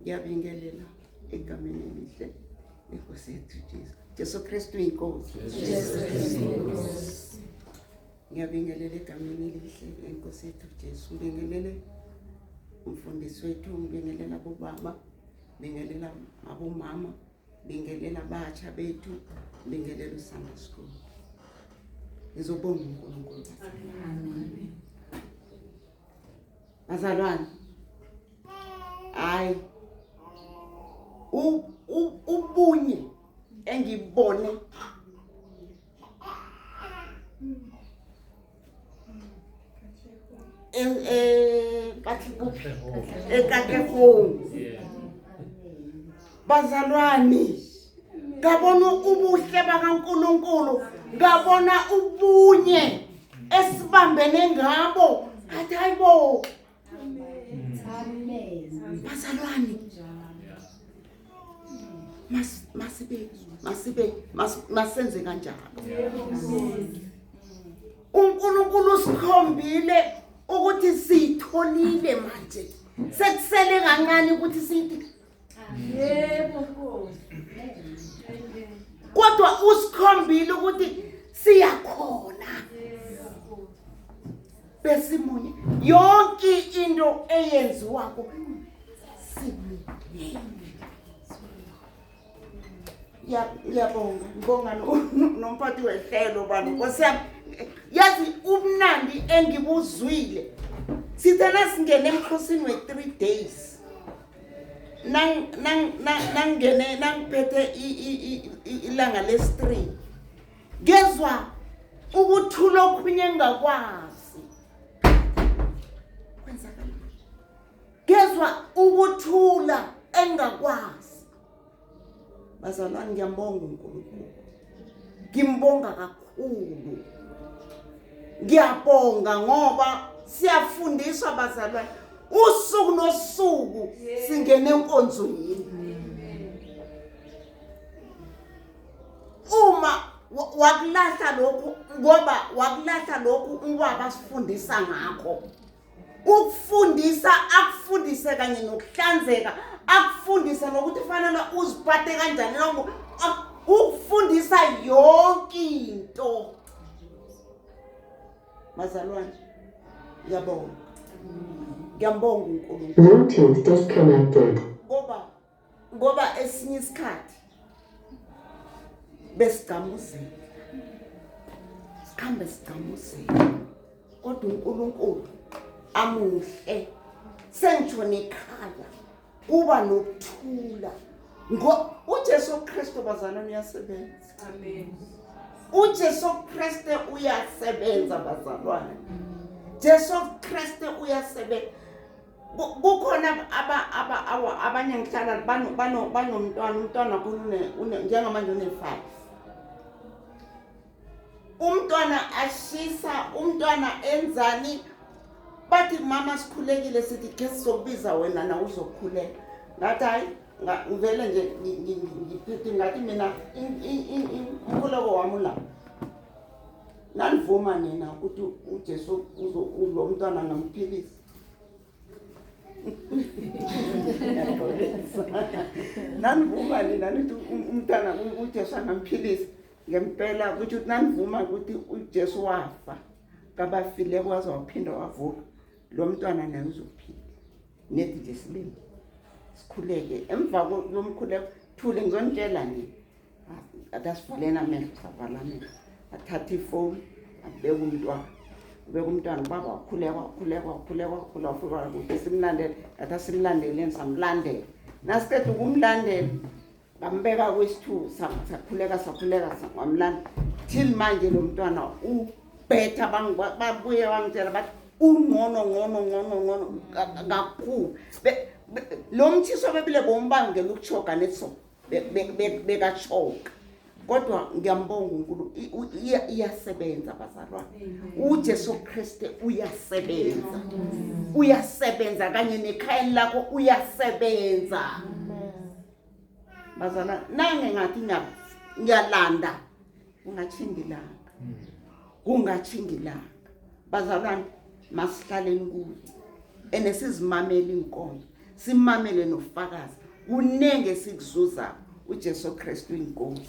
Ngiyabingelela egameni elihle lenkosi yethu Jesu. Jesu Kristu inkosi. Jesu Kristu inkosi. Ngiyabingelela egameni elihle lenkosi yethu Jesu. Ngibingelele umfundisi wethu, ngibingelela bobaba, ngibingelela abomama, ngibingelela abatsha bethu, ngibingelela uSunday School. Ngizobonga uNkulunkulu. Amen. Bazalwane. Hayi. Ubunye engibone bathi kuphi eKatlehong bazalwane ngabona ubuhle bakaNkuluNkulu ngabona ubunye esibambene ngabo ngathi hayibo Amen. Bazalwane. Mas masibe masibe masenze kanjalo. uNkulunkulu usikhombile ukuthi sitholile manje. Sekusele kancane ukuthi sithi Yebo Nkosi. Kodwa usikhombile ukuthi siyakhona. Besimunye yonke into eyenziwako simunye. Ngiyabonga, ngibonga nomphathi wehlelo bantu Nkosi yami. Yazi ubunandi engibuzwile. Sithe nasingene emkhosini we-3 days. Nangene nangiphethe ilanga lesi-3 ngezwa ukuthula okhunye engingakwazi kwenzakala ngezwa ukuthula engingakwazi bazalwane ngiyambonga uNkulunkulu ngimbonga kakhulu ngiyabonga ngoba siyafundiswa bazalwane usuku nosuku singene enkonzweni uma wakulahla lokhu ngoba wakulahla lokhu ubaba sifundisa ngakho ukufundisa akufundise kanye nokuhlanzeka akufundise nokuthi fanele uziphathe kanjani noma ukufundisa yonke into bazalwane ngiyabonga ngiyambonga uNkulunkulu. Bluetooth disconnected. Ngoba esinye isikhathi besigcamuzela sikhambe sigcamuzela kodwa uNkulunkulu amuhle sengitshona ekhaya kuba nokuthula ngo uJesu Kristu bazalwane uyasebenza. Amen. uJesu Kristu uyasebenza bazalwane. Jesu Kristu uyasebenza. Kukhona aba aba awa abanye ngihlala bano bano banomntwana umntwana khona une njengamanje une 5. Umntwana ashisa umntwana enzani bathi mama sikhulekile sithi ke sizokubiza wena na uzokhuleka. Ngathi hayi ngivele nje ngiphethe ngathi mina umkhuleko wami ula nanivuma nina ukuthi uJesu lo mntwana ngamphilisa nanivuma nina nithi umntana uJesu angamphilisa ngempela ukuthi nanivuma ukuthi uJesu wafa kabafile kwaze waphinda wavuka lo mntwana naye uzophila nethi nje sibili sikhuleke emva komkhuleko thule ngizonitshela nina athi asivaleni amehlo savala amehlo athathe ifoni abeke umntwana ubeka umntwana ubaba wakhuleka wakhuleka wakhuleka wakhula wafika kude simlandele athi asimlandeleni samlandela nasiqeda ukumlandela bambeka kwesi-two sakhuleka sakhuleka wamlanda till manje lo mntwana ubhetha babuye bangitshela bathi ungcono ngcono ngcono ngcono kakhulu lo mthiso bebile bombangela ukuchoka netso bekachoka. Kodwa ngiyambonga uNkulunkulu, iyasebenza bazalwane. UJesu Kristu uyasebenza, uyasebenza kanye nekhaya lakho, uyasebenza bazalwane. Nange ngathi ngiyalanda, kungatshingilanga, kungatshingilanga bazalwane. Masihlaleni kuye ene sizimamele inkonzo, simamele nofakazi. Kunenge esikuzuzayo. UJesu Kristu inkosi.